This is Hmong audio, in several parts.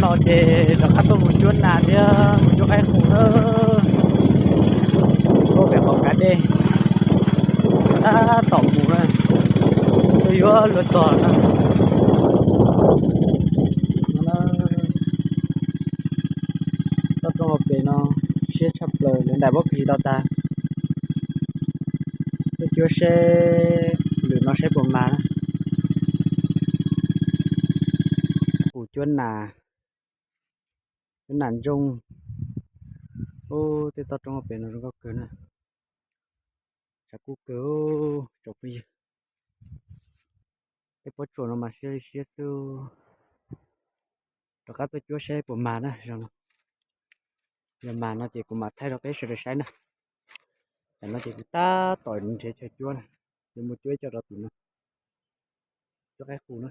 No ces rov qab tuaj mus cuab nas thiab mus cuab qaib qus na. Tuaj pem qhov kav dej tab tom mus na, tuaj yuav luag txog na. Toj roob hauv pes no siab tshaj plaws, lawv ntais pob kws tau tag. Tuaj cuab seb lwm no saib puas mas na. Kuv cuab nas, cuab nas ntsooj. Ub, tej toj roob hauv pes no zoo nkauj kawg na. Tshav kub kawg tsoom phooj ywg. Tej pob tsuas no mas siab li siab xwb. Rov qab tuaj cuab seb puas mas na. Yog mas no ces kuv mam thaij rau peb sawv daws saib na. Tam no ces kuv tab tom nrhiav chaw cuab na, yuav mus cuab ib co rau tim no, cuab qaib qus na.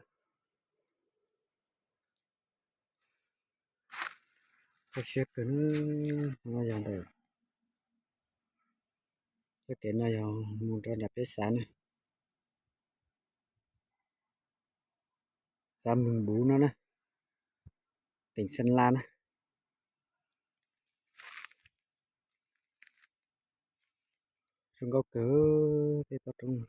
Kho siab kawg, no yog ntawm txoj kev no yog mus rau nram peb xav na, xav Mws Npuv no na, teem Xeeb Las na. Zoo nkauj kawg tej toj roob.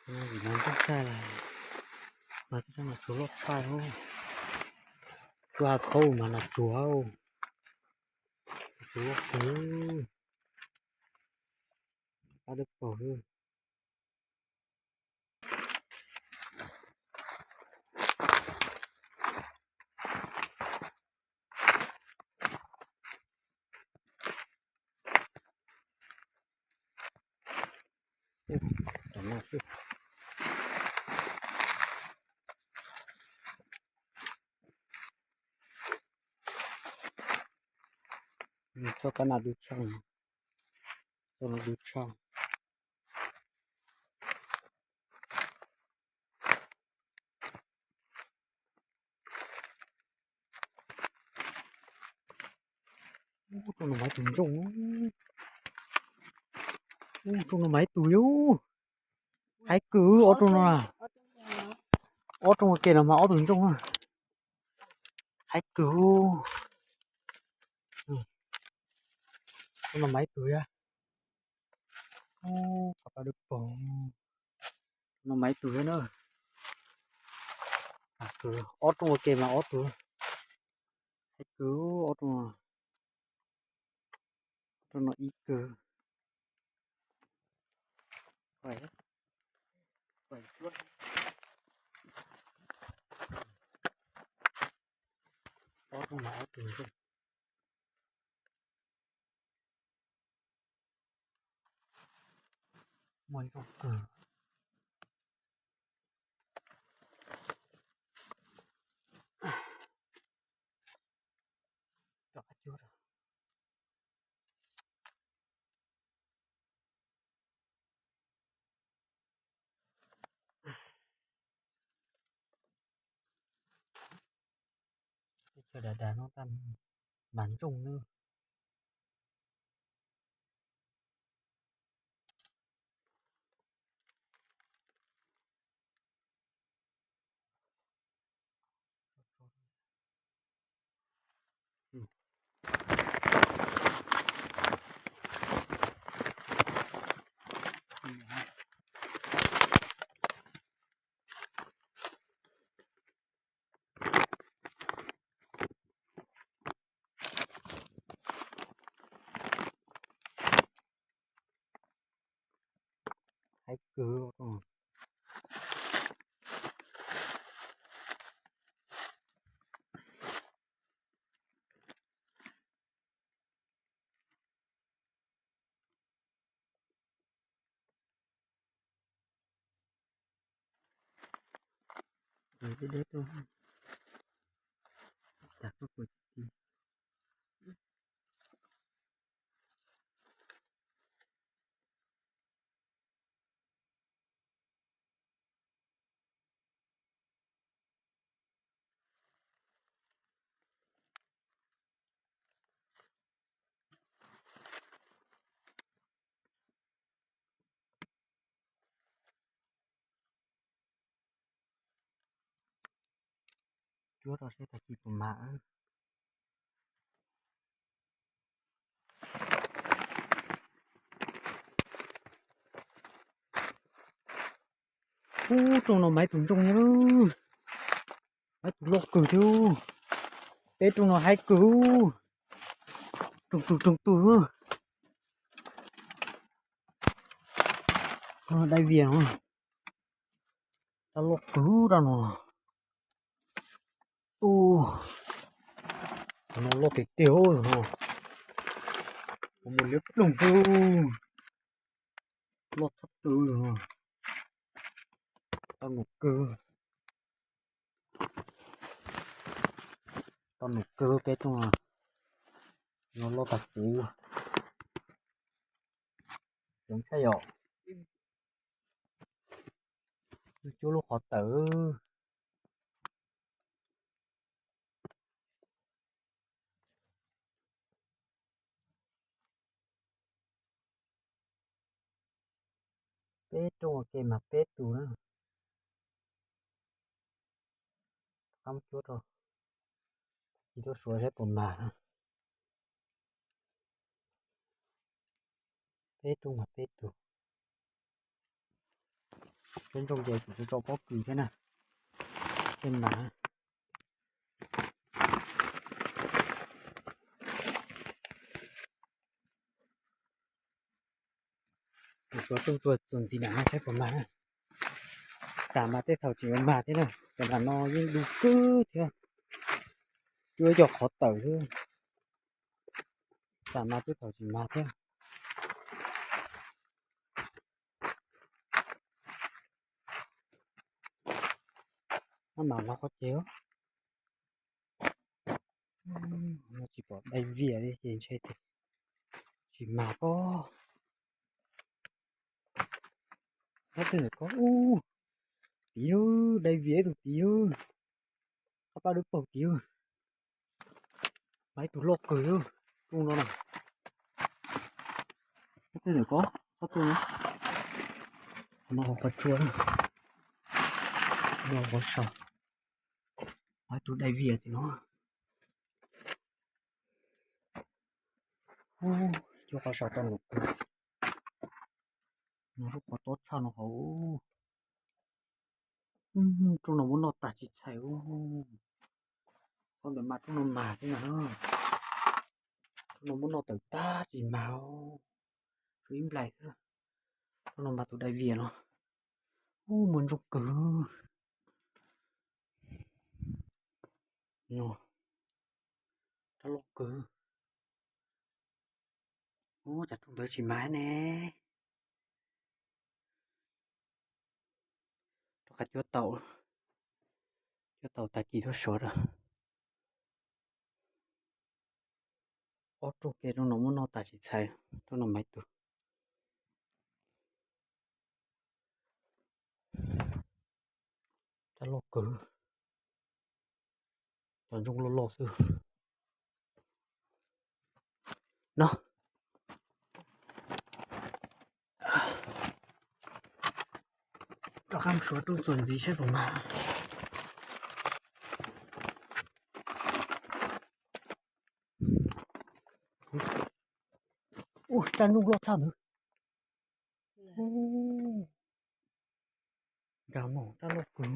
Vim no ntuj tag lawm, mas toj roob mas tsuag loj tshaj, tsuag thaub mas nas tsuag, tsuag loj kawg, qab dawb paug xwb. Txoj kab nas dub tsheej, txoj no dub tsheej. Ub, rooj no mas ib tug ntsooj. Ub, rooj no mas ib tug yus. Haib kawg ob rooj no. Ob rooj ua ke no mas ob tug ntsooj. Haib kawg. Rooj no mas ib tug yus. Ub, qab dawb paug. No mas ib tug thiab na. Ob rooj ua ke mas ob tug. Haib kawg ob rooj. Rooj no ib kawg. Ob rooj mas ob tug. Muaj ntsooj kawg. Rov qab cuab rau. Teb chaws dav dav no tab mas ntsooj na. Haib kawg. Deb deb tuaj, tas koj puas ti. cuab rau seb tag kis puas mag. Ub, rooj no mas ib tug ntsooj thiab, mas ib tug loj kawg thiab. Peb rooj no haib kawg, rooj tug rooj tug. Dai vias no, rab loj kawg rab no. Ub, no loj tiag tiag no, mus liab ploog xwb, loj tshaj plaws no, tau num kawg, tau num kawg peb rooj no, loj tag kev, xyoob tshaj yom. Cuab lub qhov tawm. Peb rooj ua ke mas peb tus na. Qab cuab rau, tsis tuaj suav saib puas mag na. Peb rooj mas peb tus. Peb ntsooj ces kuv tsis tso pob kws thiab na, tej mas kuv suav rooj tuaj txuas ntxiv na saib puas mag na. Xam mas tej thaum tseem yuav mag thiab na, cov nram no yeej du kawg thiab, cuab ib co qhov tawm xwb, xam mas tej thaum tseem mag thiab. Maj mam los qhov ces, tsis pom dai vias li ces ntshe tsis mag pob. Qab twg ntawm ko, ub, tid lub dai vias ib tug tid lub, qab pab dub paug tid lub, mas ib tug loj kawg lub, rooj no na. Qab twg ntawm ko, qab twg no, qhov tsua, qhov sau, mas ib tug dai vias tim no. Cuab qhov sau tau nkaus kawg. No lub qhov tob tshaj no hauv. Rooj no muab noj tag tsis txhais. Qhov ntawd mas rooj no mag thiab na. Rooj no muab noj tawm tag tsis mag, tshuav ib nplais xwb. Rooj no mas tus dai vias no. Ub, muaj ntsooj kawg. No, rab loj kawg. Ub, cas rooj ntawd tsis mag ne. Rov qab cuab tau, cuab tau tag kis tuaj suav rau. Ob rooj ke rooj no muab noj tas tsis txhais, rooj no mas ib tug. Rab loj kawg. Cov ntsooj loj loj xwb. No, rov qab mus suav rooj txuas ntxiv saib puas mag. Ub, rab ntsooj loj tshaj ntawd. Nkag mus rab loj kawg.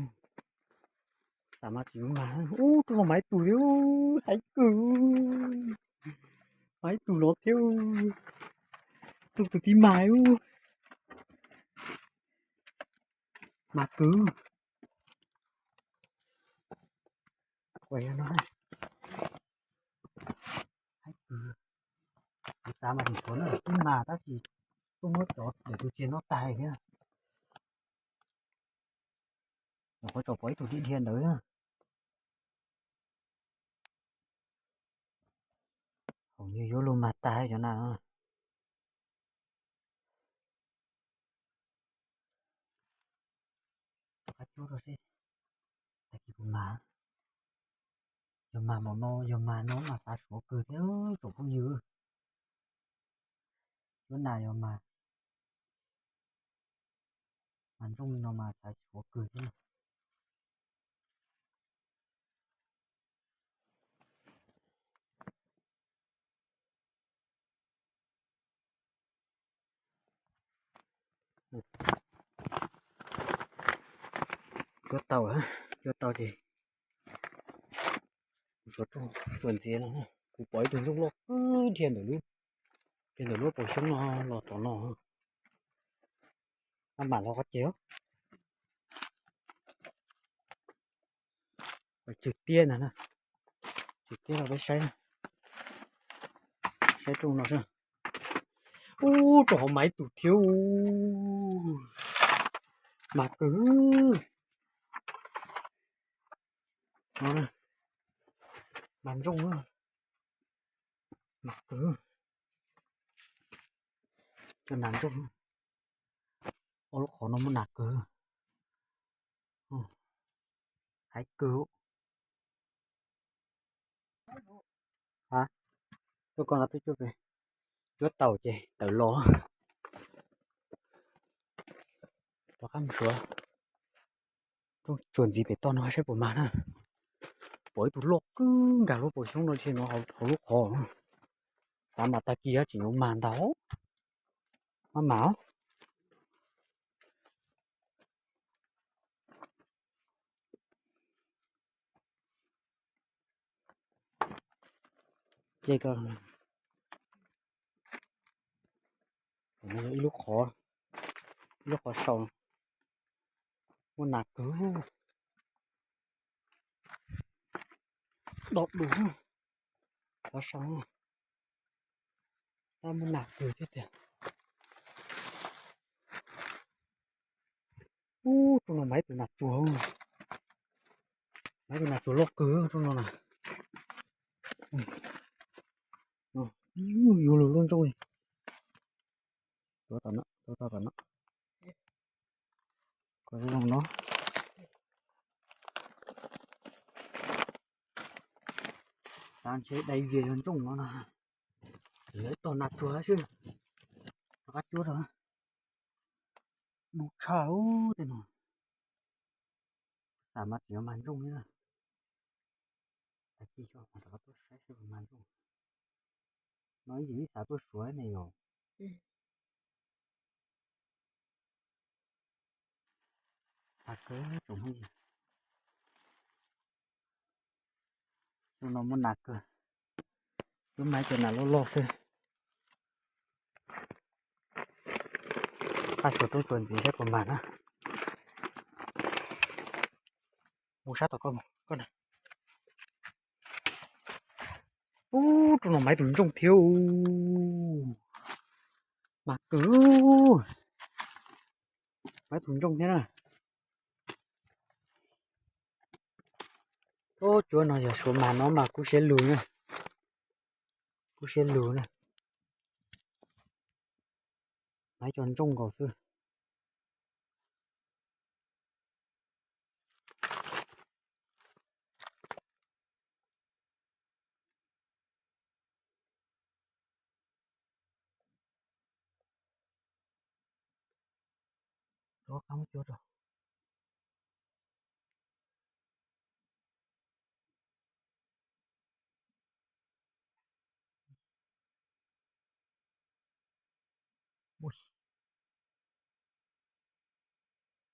Xam mas tsis mag. Ub, rooj no mas ib tug thiab, haib kawg. Mas ib tug no thiab. Rooj tus tib mag ub. Mag kawg. Kuv no, haib kawg. Kuv xav mas tsis suav na, tib mag tab sis tuaj muab cov daim tug txiag no tag thiab. Nyuam qhuav tsom pom ib tug dhia dhia ntawd. Haum nyuag yuav luag mag tag cov na. Rov qab cuab rau seb tag kis puas mag. Yog mag npaum no, yog mag no mas xav suav kawg thiab tsoom phooj ywg. Cuab nas yog mag, mas ntsooj li no mas xav suav kawg thiab. Cuab tau, cuab tau ces kuv suav rooj tsuas ntxiv no. Kuv pom ib tug ntsooj loj kawg dhia ntawm lub, dhia ntawm lub paus xyoob no los tom no. Maj mam los qhov ces, tswm tiab ntag na, tswm tiab los peb saib, saib rooj no. Ub, rau hauv mas ib tug thiab. Mas kawg no, mas ntsooj, mas kawg, cov nas ntsooj. Ob lub qhov no muaj nas kawg, hais kawg. Tuaj koj no twb cuab pem, cuab tau ces tawm los rov qab mus suav rooj tsuas ntxiv pem toj no saib puas mag na. Pom ib tug loj kawg nkag lub paus xyoob no dhia no hauv lub qhov. Xav mas tag kis tseem yuav mag ntag. Maj mam. Ib lub qhov, ib lub qhov sau, muaj nas kawg, do du, qhov sau, tab muaj nas kawg thiab tiag. Ub, rooj no mas ib tug nas tsuag, mas ib tug nas tsuag loj kawg rooj no na. Yuav luag lub ntsooj li. Tuav tom no, tuav tom no. Kom zoo no. Xav ntshe dai vias yog ntsooj no na. Lawv tog nas tsuag xwb. Rov qab cuab rau. Du tshaj tej no. Xav mas tseem yuav mag ntsooj thiab. Tag kis rov qab tuaj saib seb puas mag ntsooj. No ib yim ib xav tuaj suav ne yom. Tag kawg tsoom phooj ywg. Rooj no muaj nas kawg. Lub mas cov nas loj loj xwb. Qab suav rooj tsuas ntxiv saib puas mag na. Mus sab tom koj mus koj na. Ub, rooj no mas ib tug ntsooj thiab. Mas kawg, mas ib tug ntsooj thiab na. Ub, cuab no yog suav mag no mas kub siab lug na. Kub siab lug na. Mas ib co ntsooj nkaus xwb. Rov qab muab cuab rau.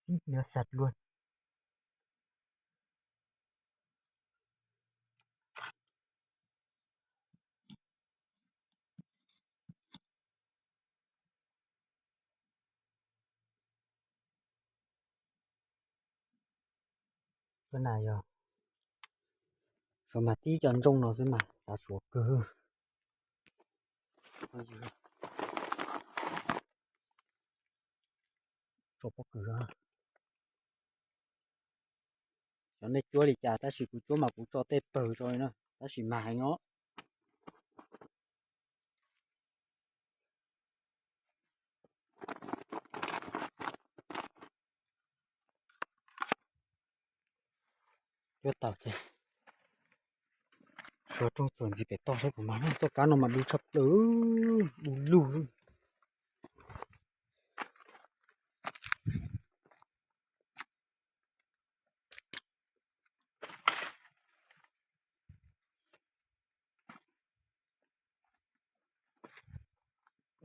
Xib nws sạch luôn. Cov nas yog suav mas tib co ntsooj no xwb mas xav suav kawg. Tso pob kws. Xyov nej cuab li cas tab sis kuv cuab mas kuv tso tej pawg tso li na tab sis mas heev os. Cuab tau ces suav rooj txuas ntxiv pem toj saib puas mag. Txoj kab no mas du tshaj plaws, du lug.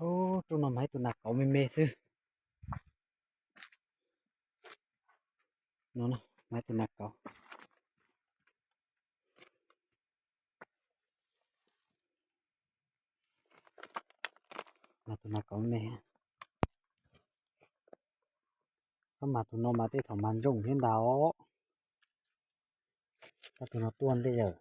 Rooj no mas ib tug nas kauv me me xwb. No, Mas tus nas kauv, mas tus nas kauv me. Txhob mas tus no mas tej thaum mas ntsooj thiab ntag os. Tab tus no tuaj ntej lawm.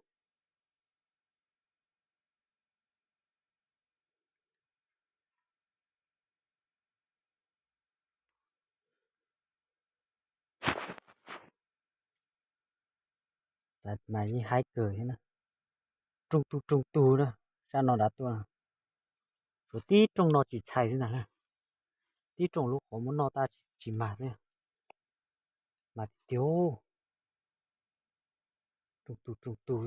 Mas yeej haib kawg thiab na. Rooj tug rooj tug na, sab no dav tuaj. Tshuav tib rooj no tsis txhais xwb ntag na. Tib rooj lub qhov muab noj tab tsis mag xwb. Mas tiag tiag, rooj tug rooj tug.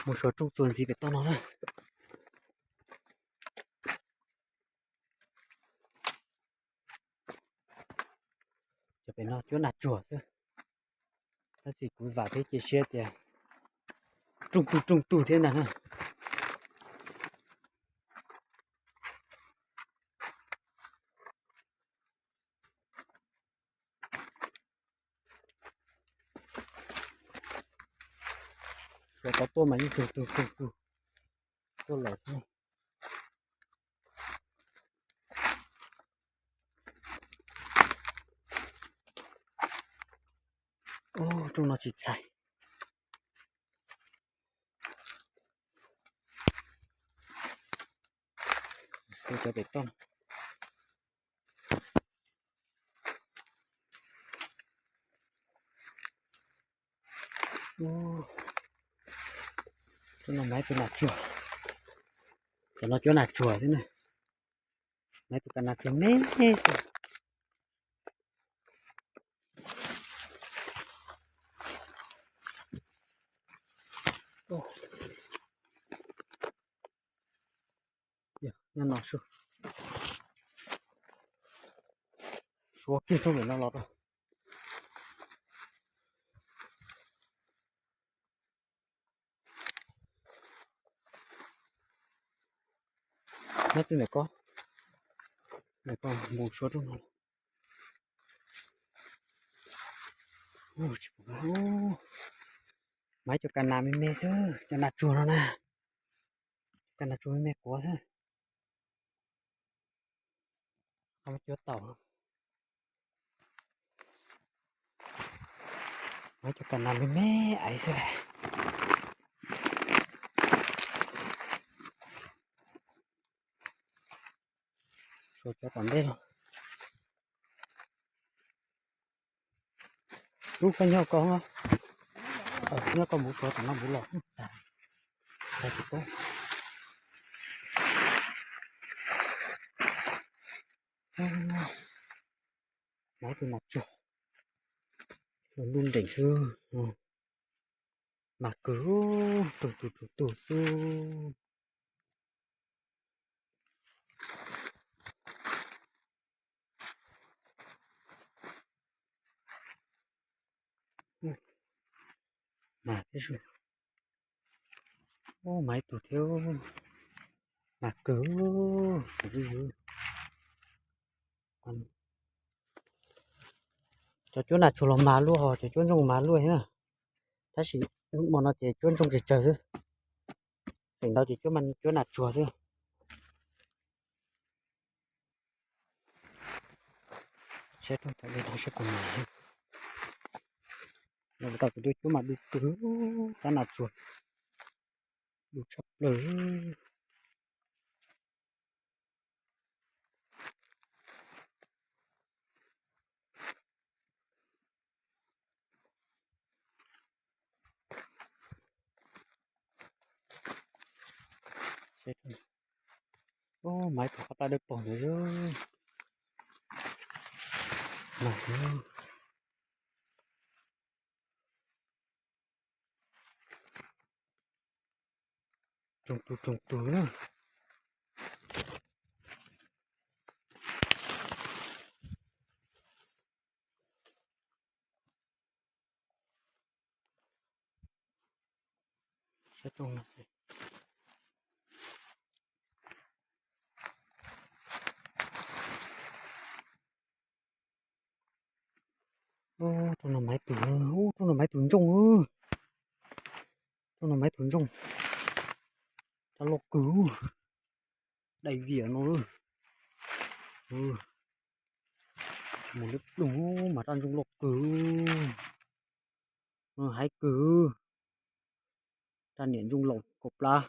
Mus suav rooj txuas ntxiv pem toj no na. Cov pem no cuab nas tsuag xwb. Tab sis kuv vam thiab cia siab tias rooj tug rooj tug thiab ntag na. Suav tau tuaj mas yeej tug tug tug tug tuaj lawm xwb. Rooj no tsis txhais. Cov pem toj. Cov no mas ib tug nas tsuag. Cov no cuab nas tsuag xwb na. Mas ib tug kas nas tsuag me xwb. Nyob no su. Suav kiag tsob ntawm no los rau. Nyob twg ntawm ko, ntawm ko mus suav rau no. Mas cov kas nas me me xwb, cov nas tsuag no na. Kas nas tsuag me me quav xwb. Ho cuab tau. Mas cov kas nas me me aiv xwb. Suav cov tom ntej no. Lub koj nyob ko, nyob ko mus suav tom no mus los. Mas tus nas tsuag los ntuj nreem xwb. Mas kwv, rooj tug rooj tug xwb. Mas thiab, mas ib tug thiab, mas kawg. Cov cuab nas tsuag los mas luaj, cov cuab ntsooj mas luaj thiab na. Tab sis hnub no ces cuab ntsooj tsawg tsawg xwb. Feem ntau ces cuab, cuab nas tsuag xwb. Seb rooj thaum li no seb puas mas. Los tau kuv tuaj cuab mas du kawg, tab nas tsuag du tshaj plaws. Ub, mas ib tug qab plab dawb paug ntawd. Rooj tug rooj tug na. Sab rooj no. Ub, rooj no mas ib tug, ub, rooj no mas ib tug ntsooj, rooj no mas ib tug ntsooj, rab loj kawg, dai viam no, mus liab ploog mas rab ntsooj loj kawg, haib kawg, rab niam ntsooj laus kaum plab.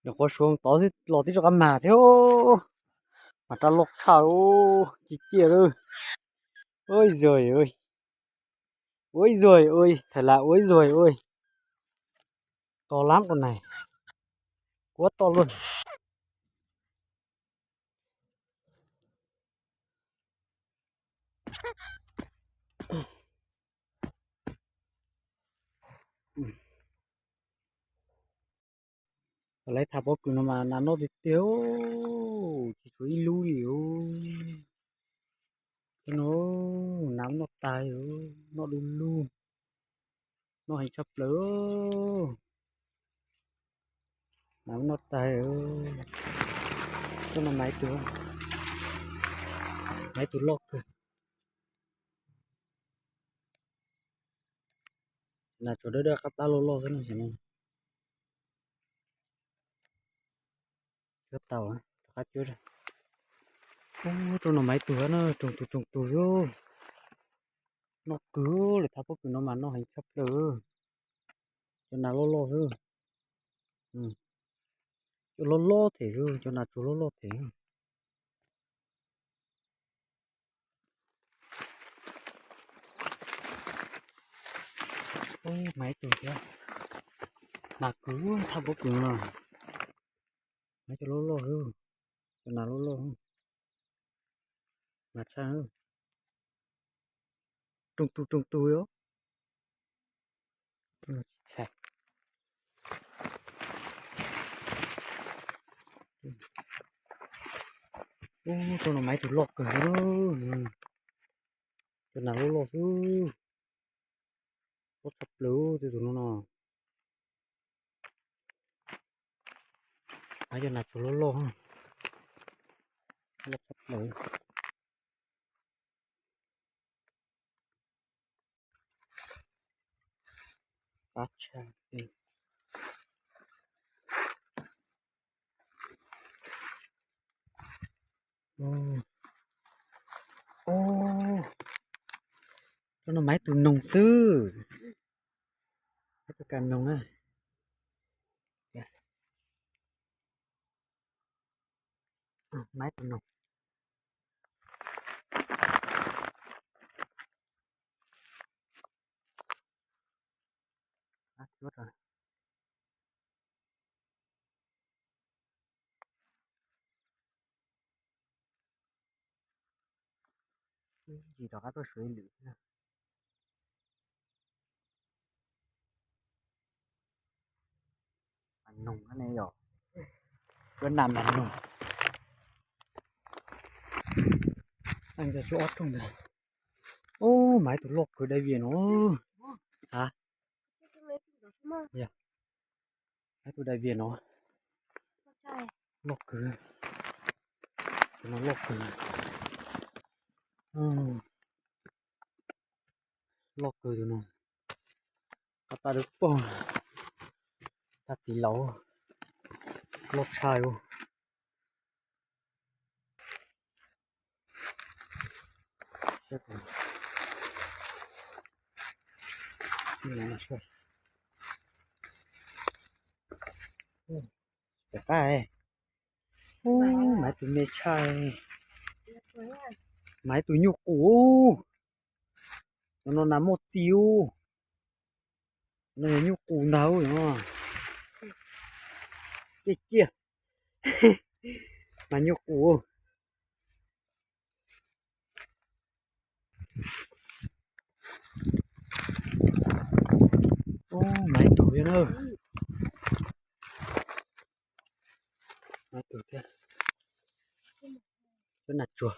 Nyuam qhuav suav tod xwb los twb rov qab mag thiab, mas rab loj tshaj, ciaj ciaj lawm. Ua zog, ua zog, thawm las ua zog ua, to lab qos nais, kuab toj luaj. Lawv thaj pob kws no mas nas noj tiag tiag, tsis tshuav ib lub li. Tej no nas noj tag, noj du lug, noj heev tshaj plaws. Nas noj tag, tej no mas ib tug, mas ib tug loj kawg. Nas tsuas dawb dawb qab plab loj loj xwb no. Cuab tau, rov qab cuab. Ub, rooj no mas ib tug na, rooj tug rooj tug xwb. Noj kawg, lawv thaj pob kws no mas noj heev tshaj plaws. Cov nas loj loj xwb. Cov loj loj them xwb, cov nas tsuag loj loj them. Ub, mas ib tug thiab. Nas kawg, thaj pob kws no. Mas cov loj loj xwb, cov nas loj loj. Mas tshaj, rooj tug rooj tug os. Ub, rooj no mas ib tug loj kawg, cov nas loj loj xwb. Loj tshaj plaws tej tus no no. Mas cov nas tsuag loj loj, loj tshaj plaws. Qab tshaj. Ub, rooj no mas ib tug noog xwb. Ib tug kas noog na. Mas ib tug noog. Ib ntsis rov qab tuaj suav ib lwm. Mas noog ne yom, cuab nas mas noog. Ub, mas ib tug loj kawg dai vias no. Ha, ib tug dai vias no. Loj kawg, tus no loj kawg, loj kawg tus no. Qab plab dawb paug, plab txiv laus, loj tshaj li. Cov qab, ub, mas ib tug me tshaj, mas ib tug nyuj qus. Cov no nas muaj txi ub. No yog nyuj qus ntag, ciaj ciaj, mas nyuj qus. Ub, mas ib tug thiab na. Mas ib tug thiab. Cuab nas tsuag.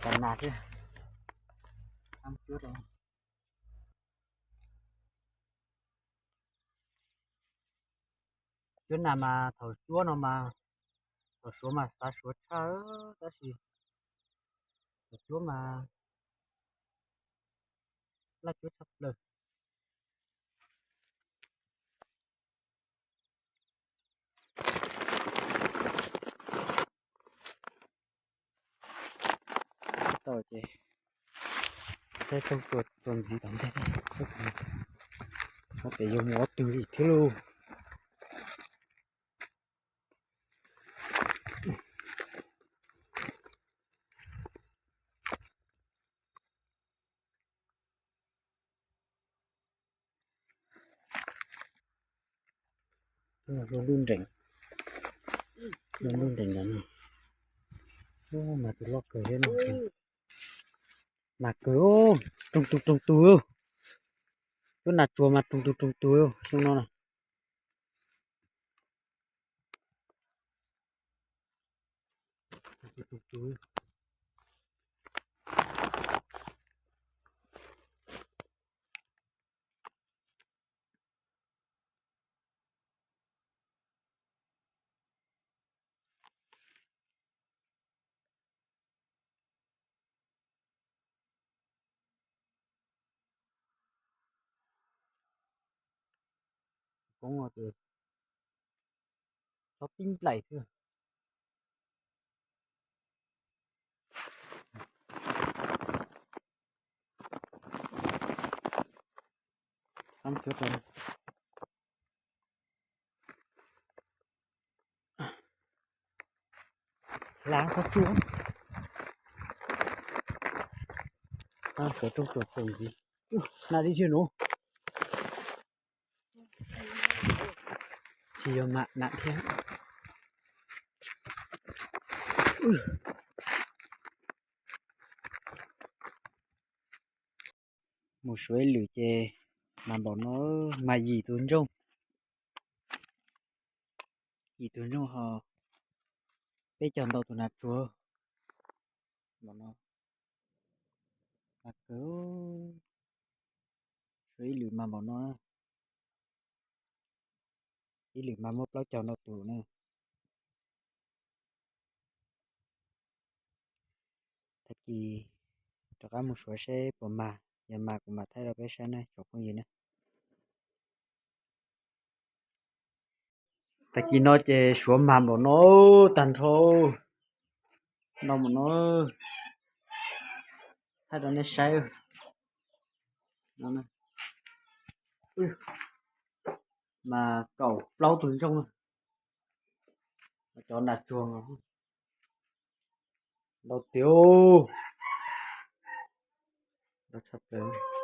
Tau nas thiab. Cuab nas mas thaum cuab no mas, thaum suav mas xav suav tshaj, tab sis thaum cuab mas laj cuab tshaj plaws. Tau ces, teb rooj tsuas txuas ntxiv tom ntej, tab sis yuav mus ob tug li thiab lauj. Lub nrees, lub nrees ntawd no, mas tus loj kawg thiab no. Mas kawg, roog tug roog tug, cuab nas tsuag mas roog tug roog tug xyoo no na. Koob ces txhob pib nplaim xwb. Lam txhob tsuav, suav rooj tsuas txuas ntxiv. Nas dib tsi nuav, tsis yog mam nas thiab. Mus suav ib lwm ces mas npaum no, mas yim tus ntsooj, yim tus ntsooj ho peb caug ntau tus nas tsuag. Npaum no, mas kawg, suav ib lwm mas npaum no, ib lwm mas muaj plaub caug ntau tus na. Tag kis rov qab mus suav seb puas mag, yog mag kuv mam thaij rau peb saib na tsoom phooj ywg na. Tag kis no ces suav mag npaum no tag nrho, ntau npaum no, thaij rau nej saib. Mas kaum plaub tug ntsooj, cov nas tsuag ntau tiag, ntau tshaj plaws.